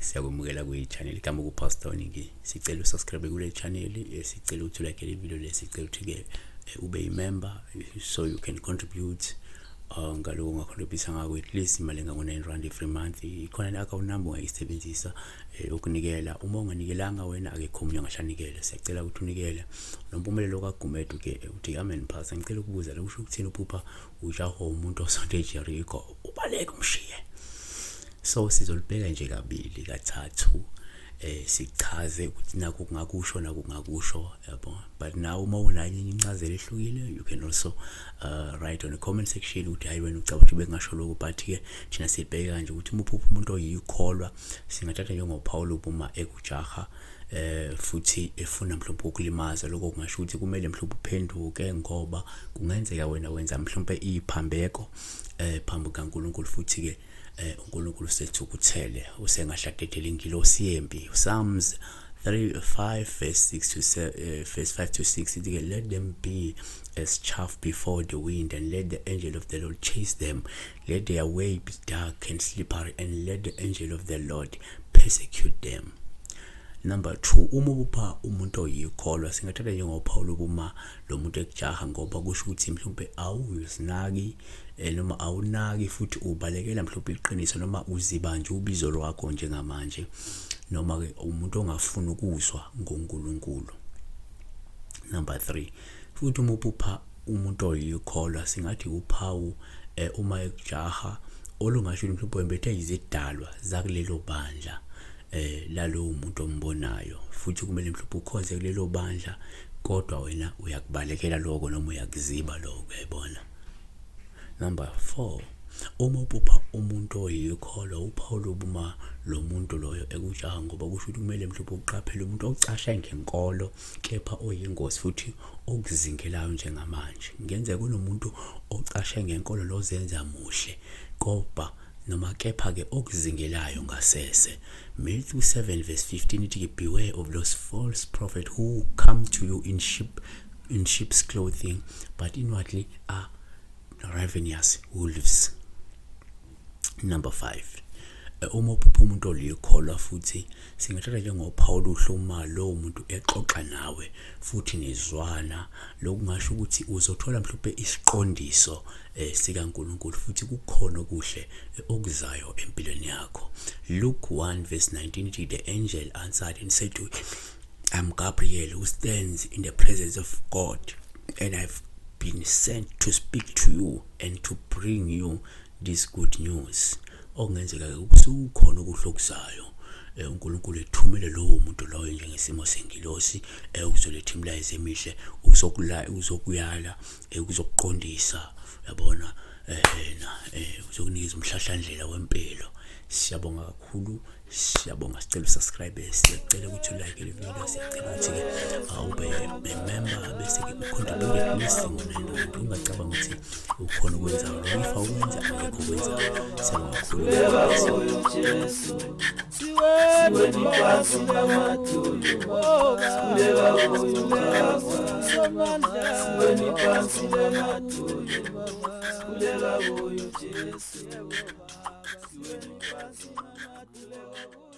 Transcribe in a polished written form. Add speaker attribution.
Speaker 1: Siyakwemukela kwi-channel igama kuPastor Ningi. Sicela usubscribe kule channel, sicela ukuthi like le video le, sicela ukuthi ke ube yi-member so you can contribute ngaloko ungacontribute ngako at least imali engango-9 rand every month. Ikhona ne-account number ongayisebenzisa ukunikela. Uma unganikelanga wena, akekho omunye ongahlanikele. Siyacela ukuthi unikele. Nompumelelo kaGumedu ke uthi, "Amen pastor, ngicela ukubuza, lo kusho ukuthini uphupha ujahwa umuntu osonto eJericho ubaleke umshiye?" So sizolibheka nje kabili kathathu, sichaze ukuthi nakho kungakusho, nakho kungakusho, yabo. But now uma unayo incazelo ehlukile, you can also write on the comment section ukuthi hayi, wena ucabanga ukuthi bengasho lokho. But ke thina sibheka kanje ukuthi uma uphupha umuntu oyikholwa, singathatha njengophawu uma ekujaha futhi efuna mhlawumbe ukulimaza. Lokho kungasho ukuthi kumele mhlawumbe uphenduke, ngoba kungenzeka wena wenza mhlawumbe iphambeko phambi kaNkulunkulu, futhi ke uNkulunkulu sethukuthele, usengahladedela ingilosi yempi. Psalms 35 verse 6 to 7, verse 5 to 6 ithi ke, "Let them be as chaff before the wind, and let the angel of the Lord chase them. Let their way be dark and slippery, and let the angel of the Lord persecute them." Number 2, uma uphupha umuntu oyikholwa, singathatha njengophawu uma lo muntu ekujaha, ngoba kusho ukuthi mhlawumbe awuzinaki noma awunaki futhi ubalekela mhlawumbe iqiniso, noma uziba nje ubizo lwakho njengamanje, noma ke umuntu ongafuni ukuzwa ngoNkulunkulu. Number 3, futhi uma uphupha umuntu oyikholwa, singathi uphawu uma ekujaha olungasho mhlawumbe wembethe izidalwa zakulelo bandla lalowo muntu ombonayo, futhi kumele mhlawumbe ukhonze kulelo bandla, kodwa wena uyakubalekela lokho noma uyakuziba lokho, uyayibona. Number 4, uma uphupha umuntu oyikholwa, uphawu uma lo muntu loyo ekujaha, ngoba kusho ukuthi kumele mhlawumbe uqaphele umuntu ocasha ngenkolo kepha oyingozi futhi okuzingelayo njengamanje. Kungenzeka kunomuntu ocashe ngenkolo lozenza muhle, kodwa noma kepha ke okuzingelayo ngasese. Matthew 7 verse 15 ithi, "Beware of those false prophets who come to you in sheep's clothing, but inwardly are ravenous wolves." Number 5, uma uphupha umuntu olikholwa futhi, singathatha njengophawu oluhle uma lowo muntu exoxa nawe futhi nizwana. Lokungasho ukuthi uzothola mhlawumbe isiqondiso sikaNkulunkulu, futhi kukhona okuhle okuzayo empilweni yakho. Luke 1 verse 19 ithi, "The angel answered and said to him, I'm Gabriel, who stands in the presence of God, and I've been sent to speak to you and to bring you this good news." Okungenzeka ke kusukhona okuhle okuzayo, uNkulunkulu ethumele lowo muntu loyo njengesimo sengilosi ukuzoletha imilayezo emihle, uzokula, uzokuyala, uzokuqondisa, yabona, na uzokunikeza umhlahlandlela wempilo. Siyabonga kakhulu, siyabonga. Sicela usubscribe, siyacela ukuthi ulike le video, siyacela ukuthi-ke ube member, bese-ke ucontribute at least ngo-9 rand. Ungacabanga ukuthi ukhona ukwenzayo lokho, if awukwenza, akekho okwenzayo. Siyabonga kakhulu.
Speaker 2: Siweni phansi ngamadolo, sikhuleka kuyo Baba. Siweni phansi ngamadolo, sikhuleka kuyo Jesu. Siweni phansi ngamadolo.